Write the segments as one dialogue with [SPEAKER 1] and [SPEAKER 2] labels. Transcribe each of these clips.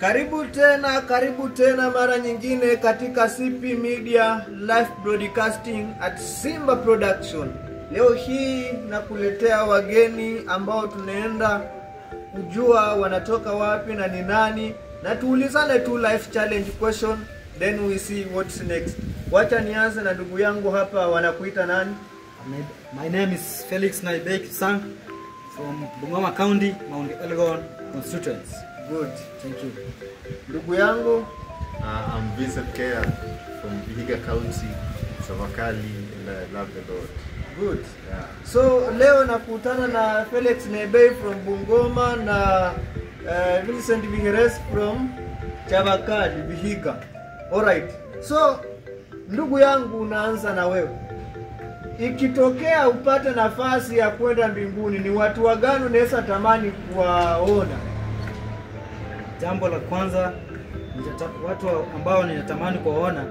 [SPEAKER 1] Karibu tena mara nyingine katika CP Media Live Broadcasting at Simba Production. Leo hii nakuletea wageni ambao tunaenda kujua wanatoka wapi na ni nani, na tuulizane tu life challenge question, then we see what's next. Wacha nianze na ndugu yangu hapa, wanakuita nani?
[SPEAKER 2] My name is Felix Naibei Kipsang from Bungoma County, Mount Elgon constituency.
[SPEAKER 1] Good.
[SPEAKER 2] Thank you.
[SPEAKER 1] Ndugu yangu?
[SPEAKER 3] I'm Vincent Kea from Vihiga County, Chavakali, and I love the Lord.
[SPEAKER 1] Good.
[SPEAKER 3] Yeah.
[SPEAKER 1] So leo nakutana na Felix Naibei from Bungoma na Vincent Viheres from Chavakali, Vihiga. Alright. So ndugu yangu, naanza na wewe. Ikitokea upate nafasi ya kwenda mbinguni, ni watu wagani unaweza tamani kuwaona?
[SPEAKER 2] Jambo la kwanza, watu ambao ninatamani kuwaona,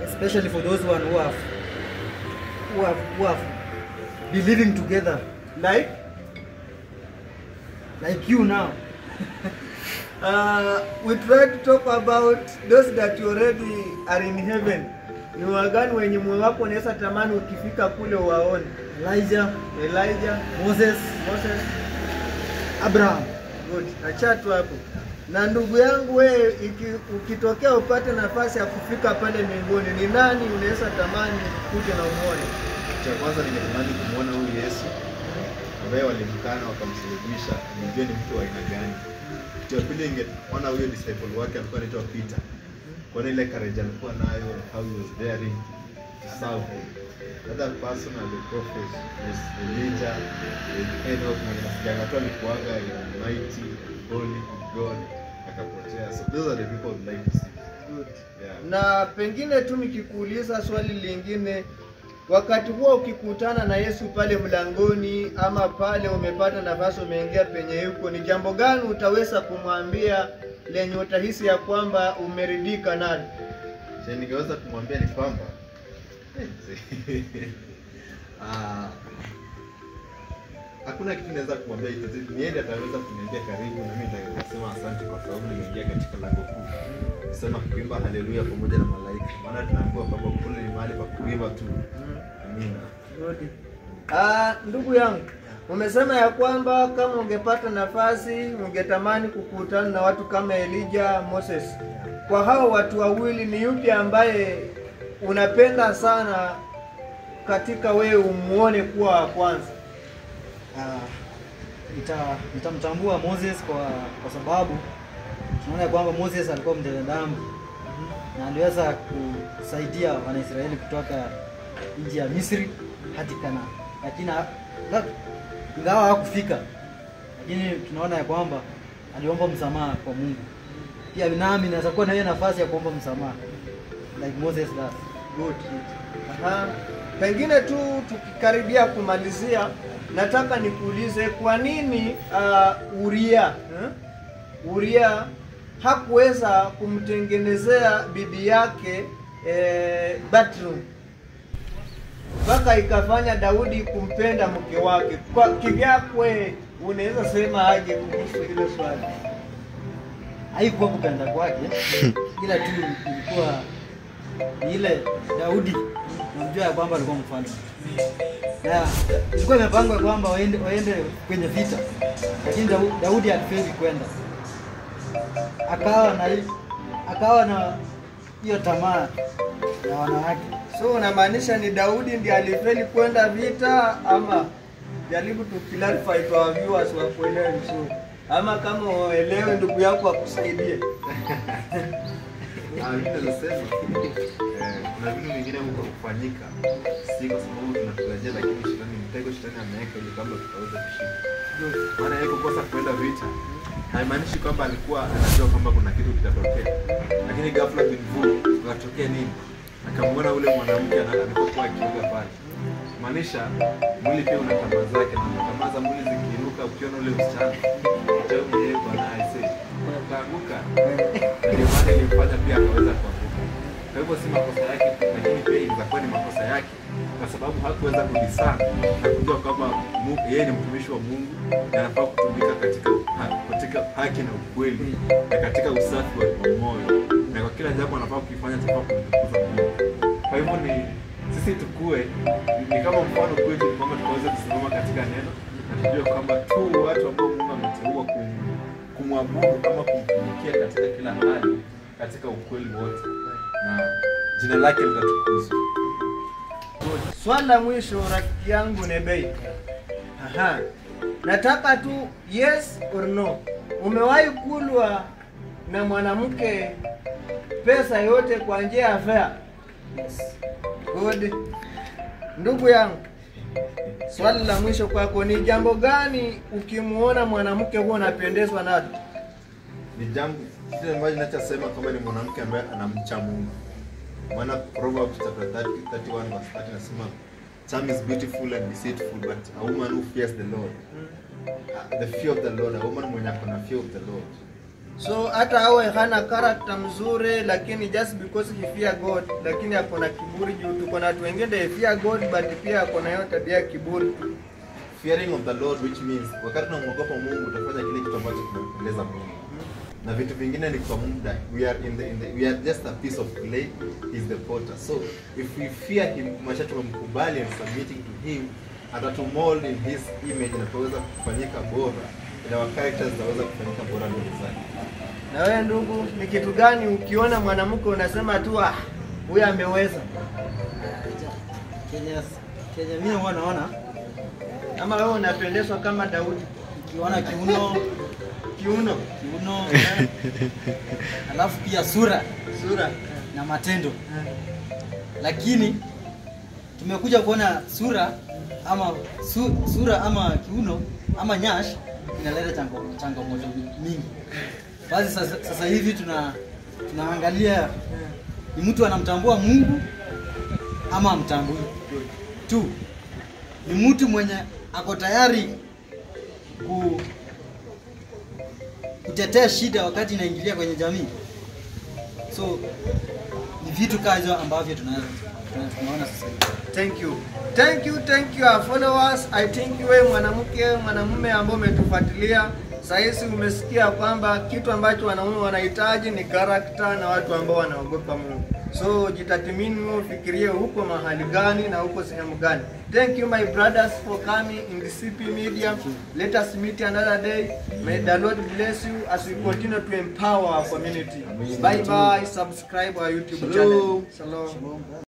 [SPEAKER 2] especially for those one who have be living together like you now.
[SPEAKER 1] We try to talk about those that already are in heaven. Ni wagani wenye moyo wako unaweza tamani ukifika kule waone?
[SPEAKER 2] Elijah,
[SPEAKER 1] Elijah,
[SPEAKER 2] Moses,
[SPEAKER 1] Moses,
[SPEAKER 2] Abraham.
[SPEAKER 1] Good. Acha tu hapo. Na ndugu yangu wewe, ukitokea upate nafasi ya kufika pale mbinguni, ni nani unaweza tamani kuja na umuone?
[SPEAKER 3] Cha kwanza ningetamani kumuona huyu Yesu ambaye walimkana wakamsulubisha, nijue ni mtu wa aina gani. Kitu cha pili ningeona huyo disciple wake alikuwa anaitwa Peter. Kuona ile courage alikuwa nayo, how he was daring to serve him. Other person and the prophet was Elijah, Enoch, na nasikianga tu alikuwaga mighty, holy God, akapotea. So those are the people I would like to see.
[SPEAKER 1] Good.
[SPEAKER 3] Yeah.
[SPEAKER 1] Na pengine tu nikikuuliza swali lingine, wakati huo ukikutana na Yesu pale mlangoni ama pale umepata nafasi umeingia penye yuko, ni jambo gani utaweza kumwambia lenye utahisi ya kwamba umeridhika nalo?
[SPEAKER 3] Chenye ningeweza kumwambia ni kwamba hakuna kitu naweza kumwambia, niende ataweza kuniambia karibu, na mimi nitasema asante kwa sababu nimeingia katika lango kuu. Kusema kuimba haleluya pamoja na malaika. Maana tunaambiwa kwamba kule ni mahali pa kuimba tu. Amina.
[SPEAKER 1] Good. Ndugu yangu, umesema ya kwamba kama ungepata nafasi ungetamani kukutana na watu kama Elijah, Moses. Kwa hao watu wawili ni yupi ambaye unapenda sana katika wewe umuone kuwa wa kwanza?
[SPEAKER 2] Nitamtambua Moses kwa sababu tunaona kwamba Moses alikuwa mtenda dhambi na aliweza kusaidia Wanaisraeli kutoka nchi ya Misri hadi Kanaani, lakini ingawa hakufika, lakini tunaona ya kwamba aliomba msamaha kwa Mungu. Pia nami naweza kuwa na hiyo nafasi ya kuomba msamaha like Moses does.
[SPEAKER 1] Good. Aha. Pengine tu tukikaribia kumalizia, nataka nikuulize kwa nini Uria, Uria hakuweza kumtengenezea bibi yake bathroom mpaka ikafanya Daudi kumpenda mke wake? Kwa kivyakwe unaweza sema aje kuhusu hilo swali?
[SPEAKER 2] Haikuwa kupenda kwake, ila tu ilikuwa ile Daudi namjua ya kwamba alikuwa mfalme, na ilikuwa imepangwa kwamba waende kwenye vita, lakini Daudi alifeli kwenda, akawa na hiyo tamaa ya wanawake.
[SPEAKER 1] So unamaanisha ni Daudi ndiye alifeli kwenda vita, ama jaribu tu clarify to our viewers wakuelewe vizuri, ama kama uelewe ndugu yako akusaidie.
[SPEAKER 3] Mimi nasema kuna vitu vingine huko kufanyika si kwa sababu tunatarajia, lakini shetani, mtego shetani ameweka ili kwamba tutaweza kushinda. Maana yeye kukosa kwenda vita haimaanishi kwamba alikuwa anajua kwamba kuna kitu kitatokea, lakini ghafla bin vu kukatokea nini? Akamwona ule mwanamke alipokuwa akioga pale. Maanisha mwili pia una tamaa zake, na tamaa za mwili zikiinuka, ukiona ule msichana utawe mwenyewe bwana aisee, utaanguka. Ndio maana ilimfanya pia akaweza kuanguka. Kwa hivyo si makosa yake, lakini pia inaweza kuwa ni makosa yake kwa sababu hakuweza kudiscern na kujua kwamba yeye ni mtumishi wa Mungu na anafaa kutumika katika haki na ukweli na katika usafi wa moyo, na kwa kila jambo anafaa kufanya chafaa kumtukuza Mungu. Kwa hivyo ni sisi tukue ni kama mfano kwetu kwamba tukaweze kusimama katika neno na tujue kwamba tu watu ambao Mungu ameteua kumwabudu kama kumtumikia katika kila hali, katika ukweli wote, na jina lake litatukuzwa.
[SPEAKER 1] Swali la mwisho rafiki yangu Nebei. Aha. Nataka tu yes or no. Umewahi kulwa na mwanamke pesa yote kwa njia ya fair?
[SPEAKER 2] Yes.
[SPEAKER 1] Good. Ndugu yangu, swali la mwisho kwako ni jambo gani ukimuona mwanamke huwa unapendezwa nalo?
[SPEAKER 3] Ni jambo kile ambacho ninachosema kama ni mwanamke ambaye anamcha Mungu. Maana Proverbs chapter 31 verse 30 inasema charm is beautiful and deceitful, but a woman who fears the Lord. The fear of the Lord, a woman mwenye ako na fear of the Lord.
[SPEAKER 1] So hata awe hana character mzuri, lakini just because he fear God, lakini ako na kiburi juu tuko na watu wengine they fear God but pia ako na hiyo tabia ya kiburi tu.
[SPEAKER 3] Fearing of the Lord, which means wakati unamwogopa Mungu utafanya kile kitu ambacho kinampendeza Mungu. Na vitu vingine ni kwa muda. We are we are just a piece of clay, he is the potter. So if we fear him, kumaanisha tumemkubali and submitting to him, atatumold in his image na tutaweza kufanyika bora. Na our characters zitaweza kufanyika bora mbele zake.
[SPEAKER 1] Na wewe ndugu, ni kitu gani ukiona mwanamke unasema tu ah, huyu ameweza?
[SPEAKER 2] Kenya mimi huwa naona
[SPEAKER 1] Ama wewe unapendezwa kama Daudi?
[SPEAKER 2] ukiona kiuno,
[SPEAKER 1] Kiuno,
[SPEAKER 2] kiuno alafu pia sura
[SPEAKER 1] sura
[SPEAKER 2] na matendo. Lakini tumekuja kuona sura ama sura ama kiuno ama nyash inaleta changamoto mingi. Basi sasa hivi tunaangalia ni mtu anamtambua Mungu ama amtambui. Tu ni mtu mwenye ako tayari kutetea shida wakati inaingilia kwenye jamii. So ni vitu kazo ambavyo tunaona sasa hivi.
[SPEAKER 1] Thank you. Thank you, thank you our followers. I think wewe mwanamke, mwanamume ambao umetufuatilia, sasa umesikia kwamba kitu ambacho wanaume wanahitaji ni character na watu ambao wanaogopa Mungu. So jitathmini, ufikirie huko mahali gani na huko sehemu gani. Thank you my brothers for coming in the CP Media. Let us meet another day. May the Lord bless you as we continue to empower our community. Bye bye. Subscribe our YouTube channel. Shalom.
[SPEAKER 2] Shalom.